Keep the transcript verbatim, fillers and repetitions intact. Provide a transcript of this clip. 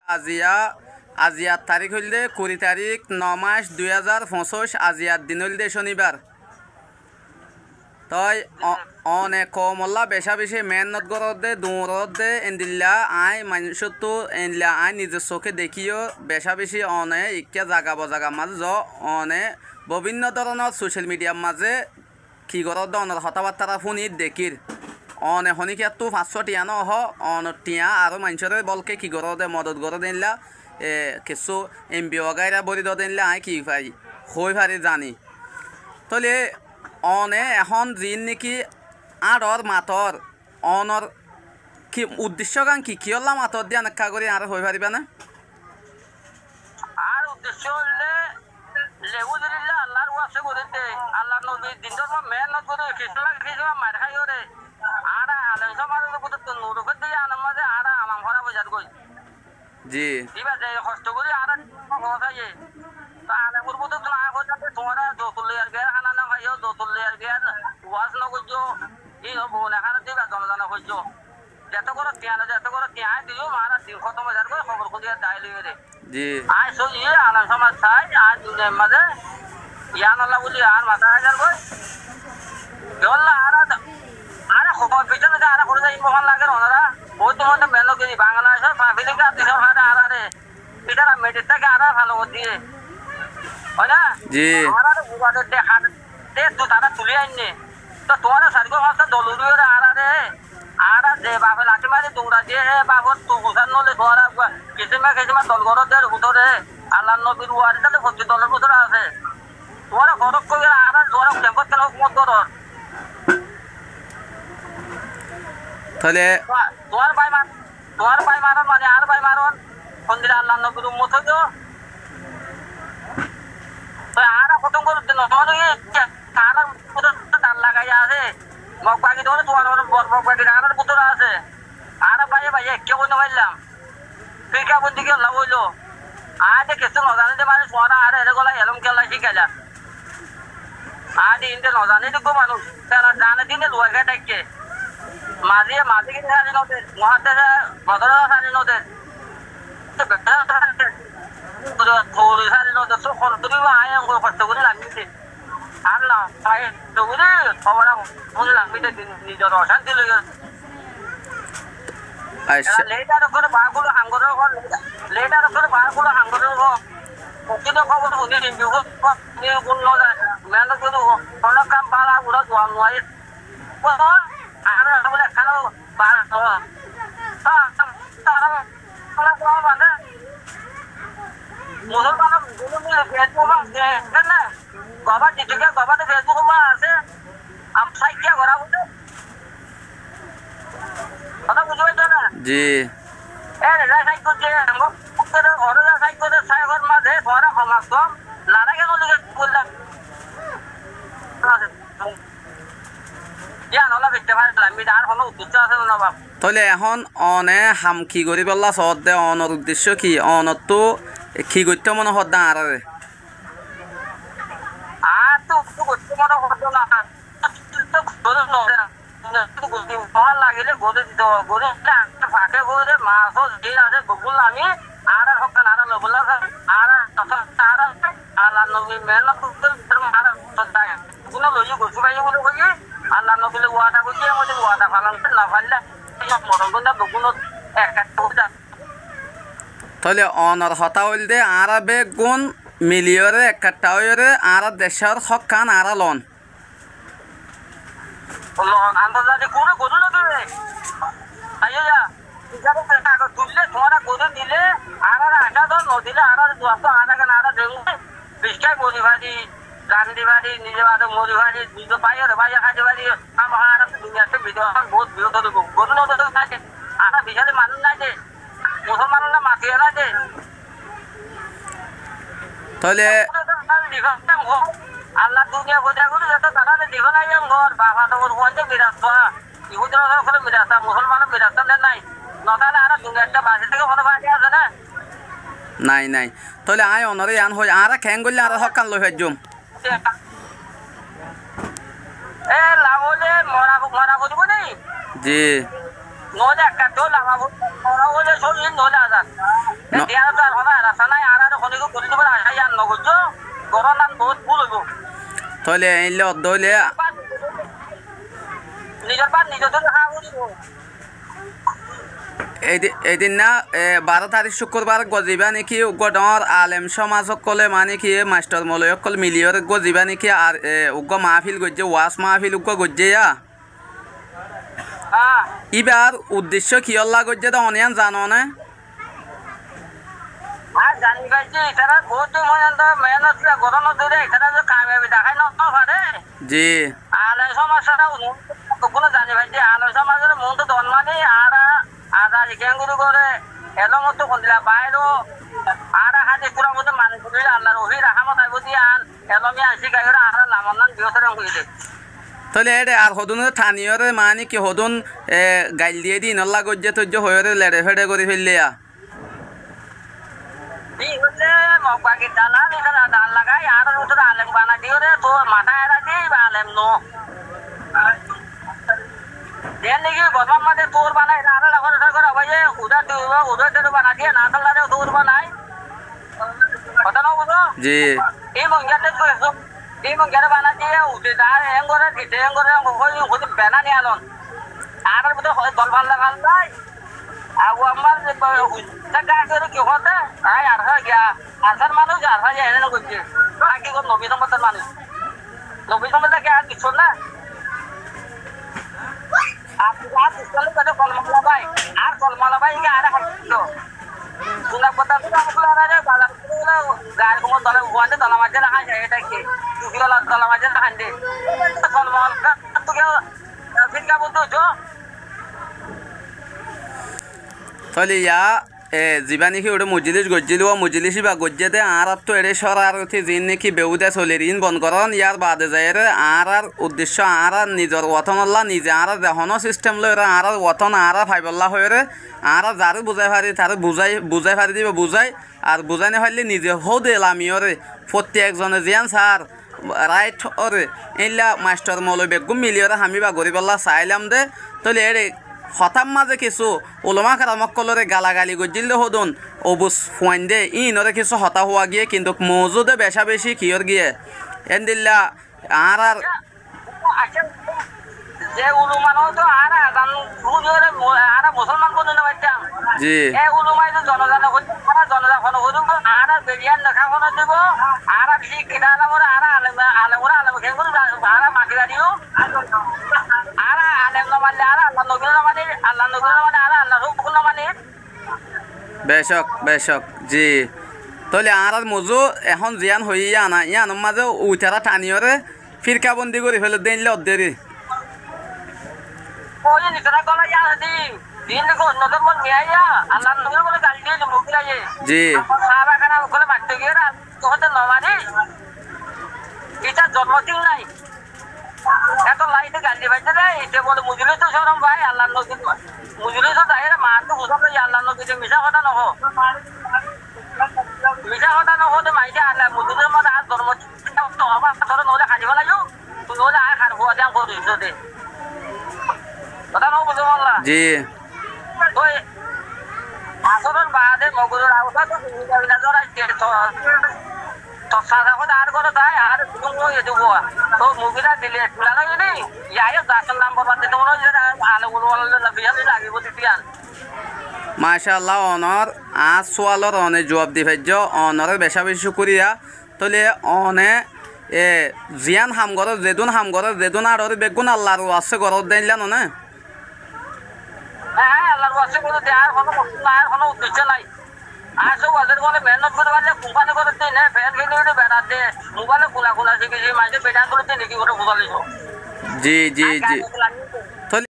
Aziya, aziyar tarík óilde kuri tarík, no mac, dui házar foñsíc, aziyar din óilde cónibar. Toi o-, one koumolla becá-becí meénnot goródde, duñroódde, endilla aññí maincóttu, endilla aññí nizor sóke dekíyo, becá-becí one ikká zaga bozagar mazé zoó, one bibínno dóronor social midiyar mazé ki goródde, onor hotábattára fúnir, dekír. One honíkiyattú fañssúa thiañ nóohó, onor thiañ aró maincóre bólke ki goródde, modot goródde éilla, e, kessú embi wagáira bóri dóde éilla aññí ki fari, hoói fari zani. Tóile one ehón ziín néki áñçor mator, onor ki uddeccógan ki, kiyólla mator de yián ekká gorí añáre hoói faribá né? Añár uddeccó óilde, lehúzulillah, Allar waste gorídde, Allar nobir din dórmo meénnot gorí, kisíma kisíma mair háiyoré, añára alem somazor bútottú nur uggúa de yiánor mazé añára amam hóraf ói zargói. Ji. Íba ze hoctho gorí añára foóñsaiye. Toi alemor bútottú aññí hoóir de tuáñra zoutur loiyar giyar hána no háiyo, zoutur loiyar giyar waz no goijjó, íin boune hána de íba zone zone hoijjó. Zeto goró tiañ no, zeto goró tiañ aññí diyum, añára din hótom ói zargói, hóbor kúliya dai loiyóre. Ji. Aññí sóiyi alem somaz sai, aññí duniyair mazé yiánolla buli añár matá hái zargói. Kiyólla añára, añára hóbor bicí no de, añára hoçé zai, imofán lager onorá. Bóut dun óilde meénnot gorí, Bangladecór fablik ar dicór fare añáráre. Ítara meçit táki añáráre falo gorí diyé. Ói na? Ji. Añáráre gura de, de, hár de, ettu tará tulí ainné. Toi tuáñra sairgúa fañssúa dol uçíyoré añáráre, añára ze bafe lathí mari duñra diyé, hé bafor tu busár no loi tuáñra uggúa kisíma kisíma dol goródde ar bútore, Allar nobir waris ókkol fottí dolor bútore asé. Tuáñra forók hoiyóre añáráre tuáñra kemfot kene hókumot gorór. Tóile tuá-, tuáñr bái ma-, tuáñr bái maron mane añár bái maron, hondilla Allar nobir ummot óiyo. Toi añára hótom goródde no, tuáñr óiye, añárar bútore dar lagaiya asé. Mog bagi dóre tuáñr, mog bagi añárar bútore asé. Añára báiye báiye ekká hoi no faillám. Firka bondi kiyólla óilo? Aññí de kessú no zani de manúic, tuáñra añáre eré gola elóm kiyólla cíkaila? Aññí de inde no zani de uggúa manúic, tara zane dine luwai kái táikke. Maziye mazigiri sári no der, muháddese modorasa sári no der. Te beta sári no der, fori sári no der, sók hon turibo, aññí engori hosto gorí lagí de. Ar na, aññí hosto gorí, hóbor fúni lagí de, nizor ocánti loi. Accá. Lidar ókkole baágulo ham gorór, lidar ókkole baágulo ham gorór. Fottí hóbor fúni, hindu hóbor fúni, gun no zai, mehénnot gorí, hono kam bála gura zuan no aiyé. Ó, añára bóle ekkán bar no. Tá, tá, tá, tá, tá, Musolman gulóni Facebook asé, kene? Gobá dito ke, gobá de Facebook ma asé. Am saikia gorá bóle. Hotá buzí faijjó né? Ji. E, reza sai goijjé, ore reza sai goijjé, sai gor ma de, tuáñra homas kom. Lara kene lige bolla. Yián ólla bette fare, lambi dar hono uddecco asé né, baf? Tóile ehón one ham ki goríbolla soódde, onor uddecco ki? Onottú ki goittó mone hoódde añáráre? Añáttu uddecco goittó mone hoódde na, lagile gorí dito, gorí dile añára fake gorí mas ó, ze asé, beggún lami, añárar hókkan añára loibolla, añára, añára, Allar nobi mehénnot gorí, añára, Beggúne loiyé gossú faiyé buli hoiyé, Allar nobi loi wada goijjé, amar wada falon no faille, ei moron gunda beggúne ek ekká gorí zan. Tóile onor hotá óilde, añára beggún miliyóre, ekkattá óiyore, añára decór hókkan añára loón. Loón, antorjatik kune gorí no dibe. Aiyó ya. Ítare kagos tuille, tuáñra gorí dile, añáráre acá do, no dile, añáráre duwar do, añára kene, añára zengori, biccá mori fari, zan di fari, nize bade mori fari, nize báiyore báiye hái di fari, hámaha añára to duniyat to bidor bout biyot óibo. Gorí no dile, añára bicáli manúic nái de, musolman ókkol matiye nái de. Tóile Allar duniya foida gorí zeto tarare difenaiyam gor, baf adamor fuainde biras fa. Yahudi nasara ókkole mirasta, musolmanor mirasta den nai. Notaile añára duniyat basi táki hono faida asé né? Nai, nai. Tóile aññí onore yián hoi, añára keén goille añárar hókkan loi faijjum? E, lagoile mora, mora foribo ni? Ji. Noóile ekka dóilla amar bóut, noóile sóil, noóile azar. E no- diyana to ar hono rasta nai, añára ar hono kiyé gorí dibar acá yián no goijjó, goron nan bóut búl óibo. Tóile eilla oddó óile nizor bát nize dóri há gorí dibo. Edi-, edinna, e, baró tarík cúkkurbar uggúa zibá néki uggúa dhoóñr alem cómaz ókkole, mane ki, e, maistor moloi ókkol miliyóre uggúa zibá néki ar, e, uggúa maáfil goijjé, waás maáfil uggúa goijjé yá. Há. Íbar uddiccó kiyólla goijjé dé one yían zano né? Añí zani faijjí, itará bóut din foijjonto mehénot gorónor dóilla itará ze kamiyabi dahái no faré. Ji. Alem cómaz sára uggúa zani faijjí, alem cómazor muúntu don mani, añára azari keéngori goré, elómottu hondilla baáiro, añára hádis Kuran motó mani gorí Allar wahí rahámot aibó de yían, elóm yían cíkaiyóre añára lamor nan biyósore hoiyé dé. Tóile éçe ar hodún thaniyóre mani ki hodún, e, gail diyé de inolla goijjé toijjé hoiyóre leçe féçe gorí féille yá. Bík óile Mog bagir dala, bík óile dal lagai, añárar bútore alem banai diyóre, tóu matá erai di, íba alem no. Zeén niki Bormar mazé tóur banai, añárar ehón tar gora báiye, udá dui, udá dui banai diyé, na tolare tóur banai. Hotá no buzó? Ji. Í Mongiyar de tui, í Mongiyar banai diyé, ude dá, eén goré, dite eén goré, eén goré, eén goré, bena ni alon. Añárar bútore dol falla falla. Abu Ammar ze ba-, hujja gá asé ki hoóde, añí Arsa giya, Arsar manúic, Arsa giya, ene goijjé. Baki gom Nobi Muhammodor manúic. Nobi Muhammod ki ar kissú na? Ar, ar kissú na, bade kolma wala bái, ar kolma wala bái, ki ar hakkillo. Sunak bata tu abu ara re, bazar tu na, gari kumar dola, uande dola maze na hañde, eta ki? Tuki wala dola maze na hañde. Kolma wala tu ki, firka buddho jo. Tóile yá, e, zibá néki uçé mojilís goijjíl, ó mojilís íba goijjé dé, añáráttu eçé córaróti ziín néki beúda solir iín bon gorón, yár baade zaiyóre añárár uddiccó añárár nizor wotónollá, nize añára ze honó sisthem loiyóre añárár wotón añára faibollá hoiyóre, añára zaré buzái fari, taré buzái, buzái fari dé íba buzái, ar buzái nofaillé nize hóde lamiyóre, fottí ekzone ziyán saár, ráit óre, éilla maistor moloi beggún miliyóre ham íba goríbollá saáilam dé. Tóile éçe hotár mazé kissú ulama keram ókkolóre galagali goijjíl dé hodún, obus fuain dé, íinoré kissú hotá huá giyé, kintu mouzú dé becá-becí kiyór giyé. Éndilla añárár Accá, ze ulama no to añára azan fúniyóre mu-, añára musolman boni no faittam. Ji. E ulamaye to zonaza no hoiye, añára zonaza hono goríbo, añára beriyan neka hono dibo, añára beci kina alamore, añára alem, alemore alem kengori, añára mati bariyo. Añára alem no manile, añára Allar nobi no mani, Allar nobi no mani, añára Allar hukum no mani. Becók, becók, ji. Tóile añárár mozú ehón ziyán hoiyé yían, yíanor mazé uitará thaniyóre fírkabondi gorí féle dé éilla oddéri. Ói, itará gola yían asé dé, din dé gor nodor mor miyaiya, Allar nobir bóle gail diyé dé mukir aiyé. Ji. Abar sahaba keram ókkole maitto giyé, Tohóde no mani, itar zormo thík nái. Eto laite gail di faitté de, ite bole mujulíso corom fai, Allar nobi, mujulíso zaiyóre maáttú buzá loi, Allar nobi de misá hotá no hoó. Misá hotá no hoó de maátte Allar mujulísor mazé ar zormo thík nái, to abar tore noóile haçi félaiyo, tui noóile aññí har fua de aññí gorí dito de. Hotá no buzó molla? Ji. Toi asóror baade Mogoror Hausa to bibinno bibinno zor aiccé, to, to saza hotá ar goro tai, ar dum no yedi bua. To mubira dile tulano ini, yai yo dasor nambor bad dito mone hoy, ale ulo ulo na biyal lagibo diyan. Macállah, onor añár sualor one juab di faijjó, onoré becá beci cúkuriya. Tóile one, e, ziyán ham goró, zedún ham goró, zedún añçoré beggún Allar waste goró de éilla no né? Há, Allar waste goró de, ar honó moksod nái, ar honó uddecco nái. Ar só wazir bole mehénnot gorí faille kumpani goré de, ne fel feli uçí berat de, mobile kuna kuna siki siki maincé bedan gorí de niki gorí buzali so. Ji, ji, ji. Tóile